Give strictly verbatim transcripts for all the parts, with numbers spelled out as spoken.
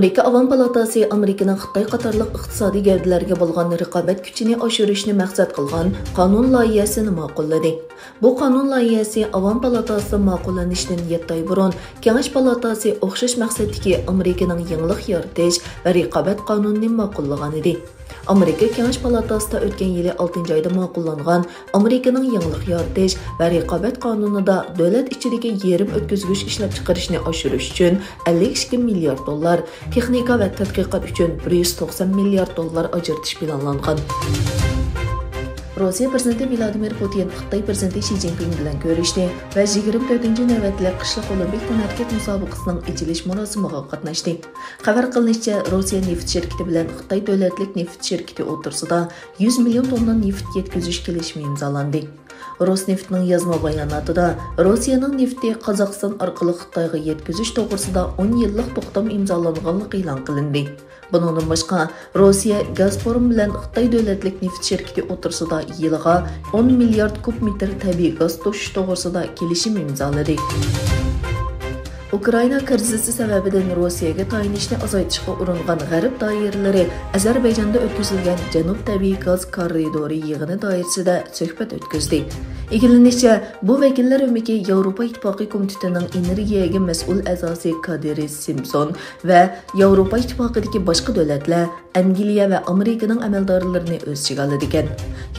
ئامېرىكا ئاۋام پالاتاسى ئامېرىكىنىڭ خىتاي قاتارلىق ئىقتىسادىي گەۋدىلەرگە بولغان رىقابەت كۈچىنى ئاشۇرۇشنى مەقسەت قىلغان قانۇن لايىھەسىنى ماقۇللىدى. بۇ قانۇن لايىھەسى ئاۋام پالاتاسىدا ماقۇللىنىشتىن يەتتە ئاي بۇرۇن كېڭەش پالاتاسى ئوخشاش مەقسەتتىكى ئامېرىكىنىڭ يېڭىلىق يارىتىش ۋە رىقابەت قانۇنىنى ماقۇللىغانىدى. ئامېرىكا كېڭەش پالاتاسىدا ئۆتكەن يىلى ئالتىنچى ئايدا ماقۇللانغان ئامېرىكىنىڭ يېڭىلىق يارىتىش ۋە رىقابەت قانۇنىدا دۆلەت ئىچىدىكى يېرىم ئۆتكۈزگۈچ ئىشلەپچىقىرىشنى ئاشۇرۇش ئۈچۈن ئەللىك ئىككى مىليارد دوللار، تېخنىكا ۋە تەتقىقات ئۈچۈن بىر يۈز توقسان مىليارد دوللار ئاجرىتىش پىلانلانغان. روسىيە پىرېزىدېنتى ۋلادىمىر پۇتىن خىتاي پىرېزىدېنتى شى جىنپىڭ بىلەن كۆرۈشتى ۋە يىگىرمە تۆتىنچى نۆۋەتلىك قىشلىق ئولىمپىك تەنھەرىكەت مۇسابىقىسىنىڭ ئېچىلىش مۇراسىمىغا قاتناشتى. خەۋەر قىلىنىشىچە، روسىيە نېفىت شىركىتى بىلەن خىتاي دۆلەتلىك نېفىت شىركىتى ئوتتۇرىسىدا يۈز مىليون توننا نېفىت يەتكۈزۈش كېلىشىمى ئىمزالاندى. روسنېفتنىڭ يازما باياناتىدا روسىيەنىڭ نېفىتى قازاقىستان ئارقىلىق خىتايغا يەتكۈزۈش توغرىسىدا ئون يىللىق توختام ئىمزالانغانلىقى ئېلان قىلىندى. بۇنىڭدىن باشقا، روسىيە گازپروم بىلەن خىتاي دۆلەتلىك نېفىت شىركىتى ئوتتۇرىسىدا يىلىغا ئون مىليارد كۇب مېتىر تەبىئىي گاز توشۇش توغرىسىدا كېلىشىم ئىمزالىدى. ئۇكرائىنا كىرىزىسى سەۋەبىدىن روسىيەگە تايىنىشنى ئازايتىشقا ئۇرۇنغان غەرب دائىرىلىرى ئەزەربەيجاندا ئۆتكۈزۈلگەن جەنۇب تەبىئىي گاز كارىدورى يىغىنى دائىرىسىدە سۆھبەت ئۆتكۈزدى. ئىگىلىنىشىچە، بۇ ۋەكىللەر ئۆمىكى ياۋروپا ئىتتىپاقى كومىتېتىنىڭ ئېنېرگىيەگە مەسئۇل ئەزاسى كادېرى سىمپسون ۋە ياۋروپا ئىتتىپاقىدىكى باشقا دۆلەتلەر، ئەنگلىيە ۋە ئامېرىكىنىڭ ئەمەلدارلىرىنى ئۆز ئىچىگە ئالىدىكەن.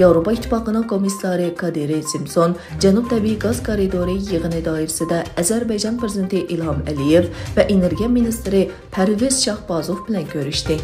ياۋروپا ئىتتىپاقىنىڭ كومىسسارى كادېرى سىمپسون جەنۇب تەبىئىي گاز كارىدورى يىغىنى دائىرىسىدە ئەزەربەيجان پىرېزىدېنتى ئىلھام ئەلىيېۋ ۋە ئېنېرگىيە مىنىستىرى پەرۋىز شاھبازوف بىلەن كۆرۈشتى.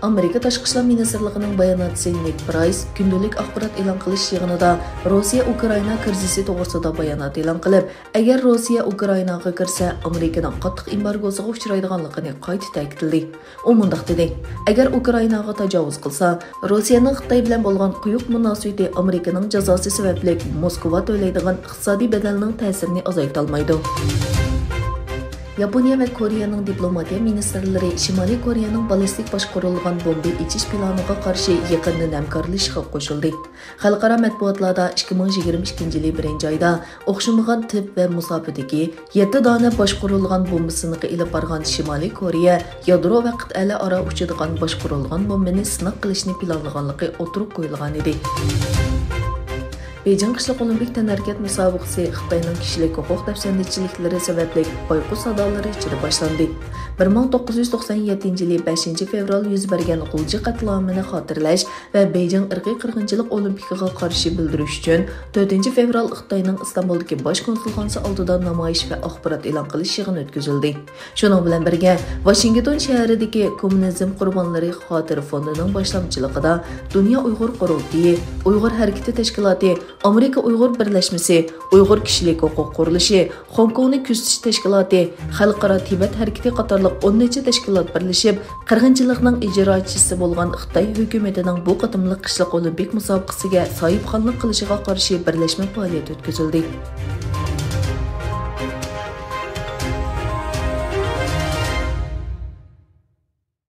ئامېرىكا تاشقى ئىشلار مىنىستىرلىقىنىڭ باياناتچىسى نېد پرايس كۈندىلىك ئاخبارات ئېلان قىلىش يىغىنىدا روسىيە ئۇكرائىنا كىرىزىسى توغرىسىدا بايانات ئېلان قىلىپ، ئەگەر روسىيە ئۇكرائىناغا كىرسە، ئامېرىكىنىڭ قاتتىق ئېمبارگوسىغا ئۇچرايدىغانلىقىنى قايتا تەكىتلىدى. ئۇ مۇنداق دېدى، ئەگەر ئۇكرائىناغا تاجاۋۇز قىلسا، روسىيەنىڭ خىتاي بىلەن بولغان قويۇق مۇناسىۋىتى ئامېرىكىنىڭ جازاسى سەۋەبلىك موسكۋا تۆلەيدىغان ئىقتىسادىي بەدەلنىڭ تەسىرىنى ئازايتالمايدۇ. ياپونىيە ۋە كورېيەنىڭ دىپلوماتىيە مىنىستىرلىرى شىمالىي كورېيەنىڭ باللىستىك باشقۇرۇلغان بومبا ئېچىش پىلانىغا قارشى يېقىندىن ھەمكارلىشىشقا قوشۇلدى. خەلقئارا مەتبۇئاتلاردا ئىككى مىڭ يىگىرمە ئىككىنچى يىلى بىرىنچى ئايدا ئوخشىمىغان تىپ ۋە مۇساپىدىكى يەتتە دانە باشقۇرۇلغان بومبا سىنىقى ئېلىپ بارغان شىمالىي كورېيە يادرو ۋە قىتئەلەر ئارا ئۇچىدىغان باشقۇرۇلغان بومبىنى سىناق قىلىشنى پىلانلىغانلىقى ئوتتۇرىغا قويۇلغانىدى. بېيجىڭ قىشلىق ئولىمپىك تەنھەرىكەت مۇسابىقىسى خىتاينىڭ كىشىلىك ھوقۇق دەپسەندىچىلىكلىرى سەۋەبلىك بايقۇش سادالىرى ئىچىدە باشلاندى. بىر مىڭ توققۇز يۈز توقسان يەتتىنچى يىلى بەشىنچى فېۋرال يۈز بەرگەن غۇلجا قەتلىئامىنى خاتىرىلەش ۋە بېيجىڭ ئىرقىي قىرغىنچىلىق ئولىمپىكىغا قارشى بىلدۈرۈش ئۈچۈن تۆتىنچى فېۋرال خىتاينىڭ ئىستانبۇلدىكى باش كونسۇلخانىسى ئالدىدا نامايىش ۋە ئاخبارات ئېلان قىلىش يىغىنى ئۆتكۈزۈلدى. شۇنىڭ بىلەن بىرگە، ۋاشىنگتون شەھىرىدىكى كوممۇنىزم قۇربانلىرى خاتىرە فوندىنىڭ باشلامچىلىقىدا دۇنيا ئۇيغۇر قۇرۇلتىيى، ئۇيغۇر ھەرىكىتى تەشكىلاتى، ئامېرىكا ئۇيغۇر بىرلەشمىسى، ئۇيغۇر كىشىلىك ھوقۇق قۇرۇلۇشى، خوڭكوڭنى كۆزىتىش تەشكىلاتى، خەلقئارا تىبەت ھەرىكىتى قاتارلىق ئون نەچچە تەشكىلات بىرلىشىپ، قىرغىنچىلىقنىڭ ئىجراچىسى بولغان خىتاي ھۆكۈمىتىنىڭ بۇ قېتىملىق قىشلىق ئولىمپىك مۇسابىقىسىگە ساھىبخانلىق قىلىشىغا قارشى بىرلەشمە پائالىيەت ئۆتكۈزۈلدى.